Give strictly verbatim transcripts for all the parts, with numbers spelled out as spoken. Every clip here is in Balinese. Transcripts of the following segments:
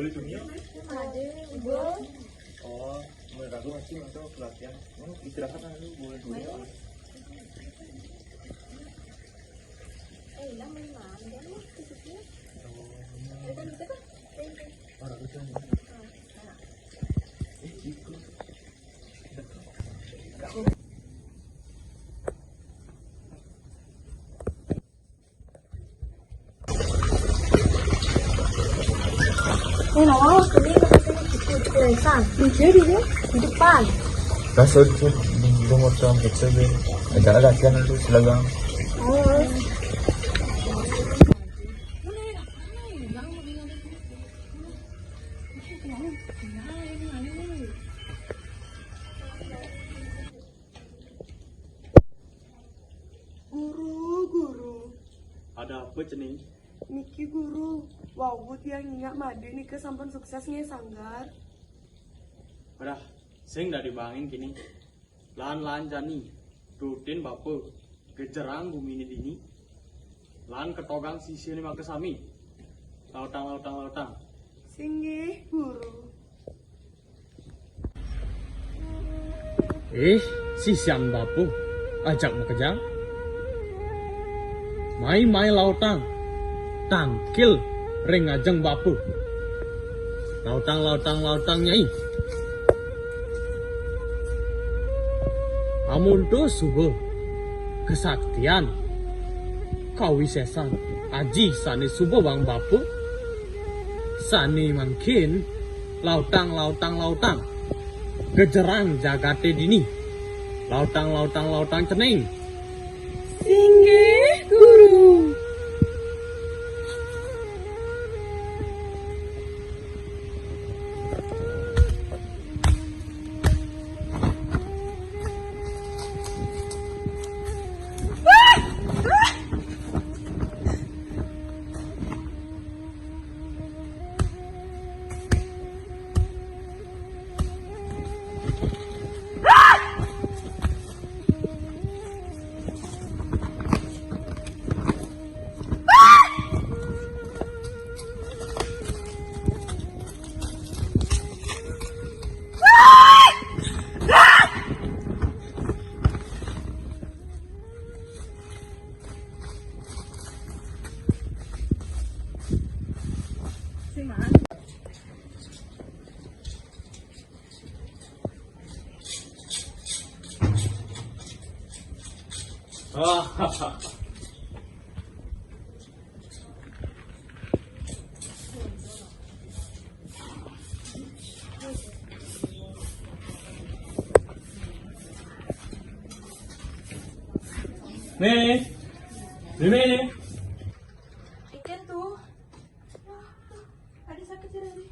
Boleh dunia? Ada, Ibu. Oh, menurut aku masih masuk pelatihan. Hmm, istirahat dulu, boleh dunia. Eh, hilang dari mana? Kan, nih, tutupnya. Oh. Ada kan, itu kan? Orang itu. Eh, gitu. Eh, Nawal, sini, sini, sini, sini, San. Di sini, di sini, di depan. Lah, sorry, sorry. Di, di motor kecil, deh. Ada latihan dulu, silakan. Oh. Guru, guru. Ada apa, Cening? Niki guru, wau tiang inyak made nika sampun sukses nggih sanggar. Adah, sing dadi bangin kini. Lan-lan jani, tutin bapa, gejerang gumine dini. Lan ketogang sisine makasami. Lautang, lautang, lautang. Singgih, guru. Eh, sisian bapa, ajak makejang. Mai-mai lautang, tangkil ring ngajeng bapa. Lautang, lautang, lautang, Nyai. Amonto suba kasaktian kawisesan aji sane suba wang bapa, sane mangkin lautang, lautang, lautang. Gejerang jagate dini. Lautang, lautang, lautang, Cening. Singgih, guru. Mé, Mé, Mé. Ikan tuh. Ada sakit sih tadi.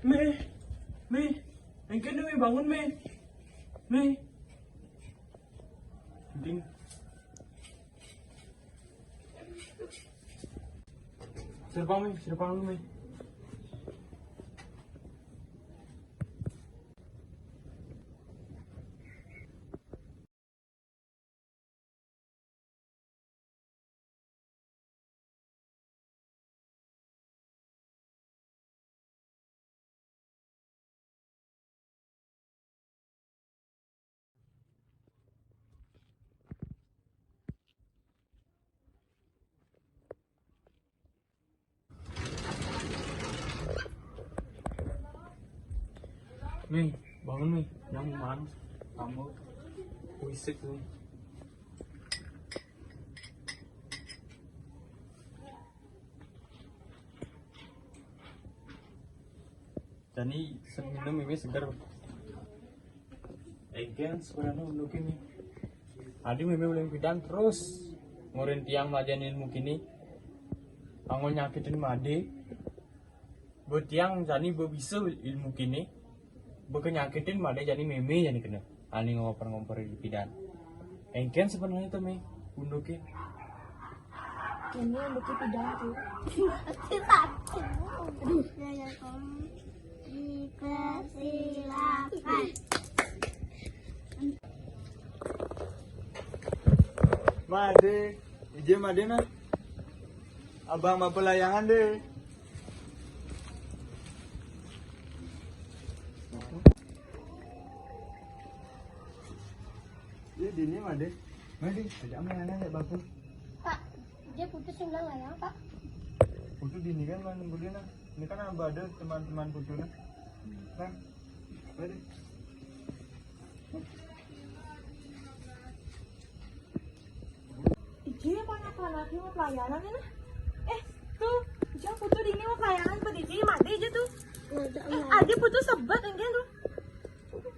Mé, Mé. Engken Mé, bangun Mé. Mé. Ding. Sirpang Mé, sirpang Mé. Mé, bangun Mé, yang mana? Kamu puisik Mé. Jani minum Mé seger. Engken sebenarnya untuk ini. Adi Mé uling pidan terus ngurin tiang melajahin ilmu kini. Anggo nyakitin Madé. Buat tiang jani bisa ilmu kini. Bukan nyakitin Madé jani Mé jani kena. Ani ngompor-ngompor di pidan. Engken sebenarnya tuh Mé. Undukin. Ini yang bikin pidan tuh. Aduh. Ya, ya, tolong. Dipersilakan. Madé, ije Madé nah. Abang bapa layangan deh. Iya, dini Madé. Madé, ajak ama anak ya, Bapak. Pak, dia putus sembilan layang, Pak. Putus dini kan, mana boleh nah. Ini kan abah ada teman-teman putus nah. Nah, Madé. Iki apa anak-anak ini pelayanan ini? Eh, tuh, jangan putus dini mau pelayanan, pedidi mati aja tuh. Ngajak Eh, main. Aja putus sebet, engken tuh.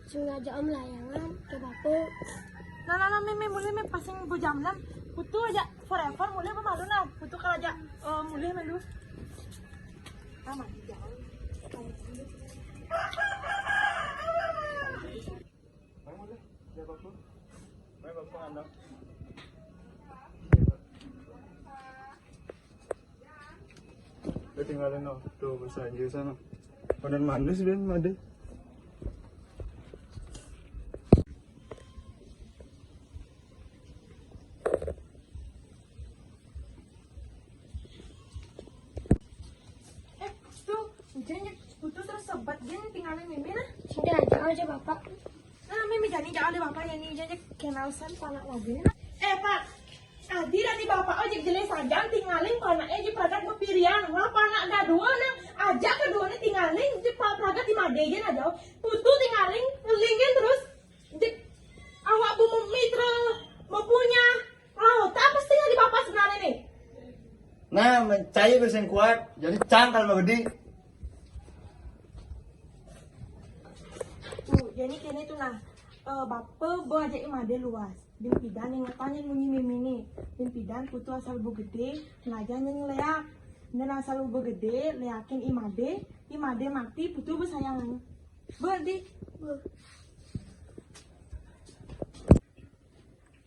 Sengaja om layangan ke batu. Nah, nah, nah, Mé, Mé, mulai Mé, pasang bu jam enam. Putu aja forever, mulai apa malu nah? Putu kalau aja, eh, mulai malu. Ah, mati jauh. Ayo, mulai. Dia bagus. Ayo, bagus, anak. Dia tinggalin no. Tuh, bisa aja sana. Pada manis dan made. Eh, tuh, hujan ya, putus terus sebat dia nih tinggalin Mimi nah. Sudah, aja aja Bapak. Nah, Mimi jadi jauh deh Bapak ya nih, jadi kenal san anak mobil. Eh, Pak, Adi dari Bapak ojek jelek saja tinggalin anak aja pragat bepirian. Wah, anak ada dua nah, aja kedua nih tinggalin, di Pak pragat di Madejen aja. Putu tinggalin, ngelingin terus. Cik, awak bu mitra, mau punya. Laut apa sih yang di Bapak sebenarnya nih? Nah, mencari bersing kuat, jadi cangkal mau gede. Tuh, jadi kene tuh nah, eh, Bapak bawa aja imade luas. Bin pidan yang ngetanya munyi Mimi nih. Bin pidan putu asal bu gede, ngelajar yang ngeleak. Dan asal bu gede, leakin imade, imade mati putu besayangan. Berarti,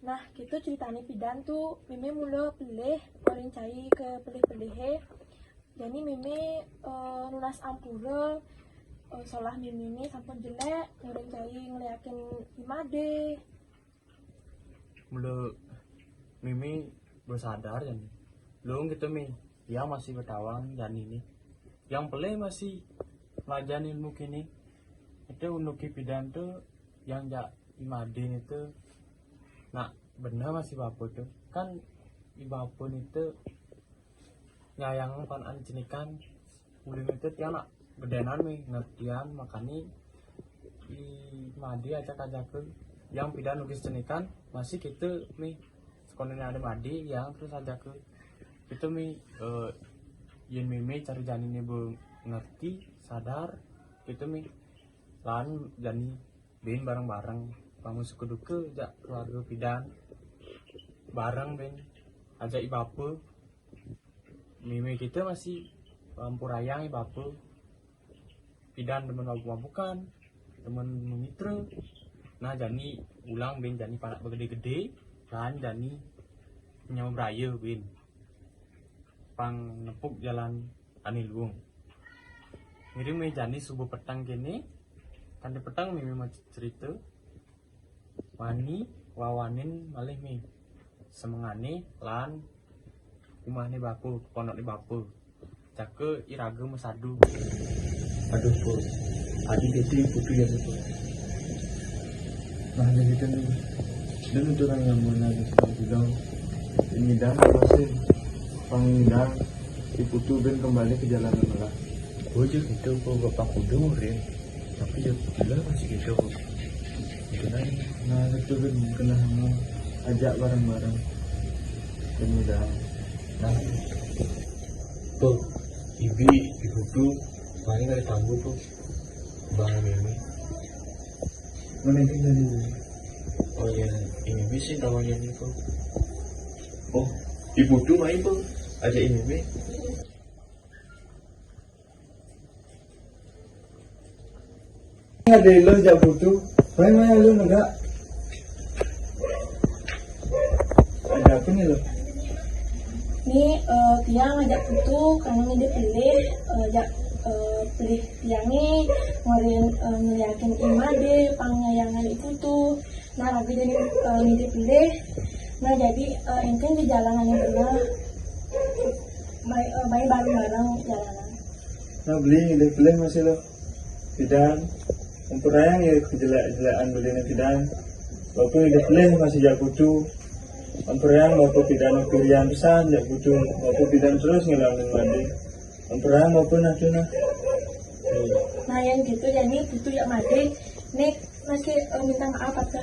Nah, gitu ceritanya pidan tuh, Mimi mula pelih, paling cai ke pelih-pelihnya. Jadi Mimi, eh, nunas ampura, eh, salah Mimi ini sampun jelek, paling cai ngeliakin imade. Mula Mimi bersadar jadi. Lung gitu Mi, yang masih bertawang dan ini. Yang pelih masih ngelajarin ilmu kini. Itu unduki pidan tuh yang jak imadin itu. Nah, bener masih bapa tuh. Kan ibapun itu nyayang pan an cenikan ulin itu tiang nak gedenan Mi ngertian makani imade ajak-ajak ke yang pidan lukis cenikan masih gitu Mi sekolahnya ada madi yang terus ajak ke itu Mi eh, yen Mimi cari jani ini bu ngerti sadar gitu Mi lan jani Bin bareng-bareng, bangun suka duka jak keluarga pidan. Bareng bin, ajak i bapa. Mimi kita masih ampurayang i bapa. Pidan demen mabuk-mabukan, demen memitra. Nah, jani ulang bin jani panak begede-gede, lan jani nyau beraya bin. Pang nepuk jalan ane luung. Ngiring me jani subuh petang kene, kanti petang mimi mau cerita. Wani wawanin malih mi semengane lan umahne bapa, ponokne bapa. Jaka iraga masadu. Aduh, Pur. Adi gitu yang putu ya, Pur. Nah, ada gitu nih. Dan itu orang yang mau nanya tentang gudang. Ini dah masih pangidang. Di putu ben kembali ke jalan melah. Gue juga gitu, Pur. Bapak kudu ngurin. Tapi ya gila masih gitu, Pur. Itu nanya. Nah, itu ben kena sama ajak bareng-bareng. Ini dah. Nah, Pur, ibi, ibu tu, paling ada tamu, Pur. Bang ini. Mana itu dari ini? Oh ya, ini bisa tamunya nih, Pur. Oh, ibu tu main, Pur. Ada ini, Bi. Ada lo jak butuh. Main main lo negak. Ada apa nih lo? Ni, eh, tiang ajak putu, karena ni dia pelih, eh, ajak, eh, pelih tiang ni, ngeluarin, eh, ngeliatin ima dia, pangayangan itu tu. Nah, rabi jadi, eh, ni dia pelih. Nah, jadi, eh, enten di jalanan yang benar. Baik, eh, baik bareng-bareng jalanan. Nah, beli ni dia pelih masih lo. Pidan, ampurayang ya kejelek-jelekan beli ni pidan. Bapa ni dia pelih masih jak putu. Ampurayang bapa pidan pilihan pesan jak putu. Bapa pidan terus ngelamin mandi. Ampurayang bapa nah tu nah. Nah, yang gitu jadi putu jak mandi. Ni masih, eh, minta maaf apa?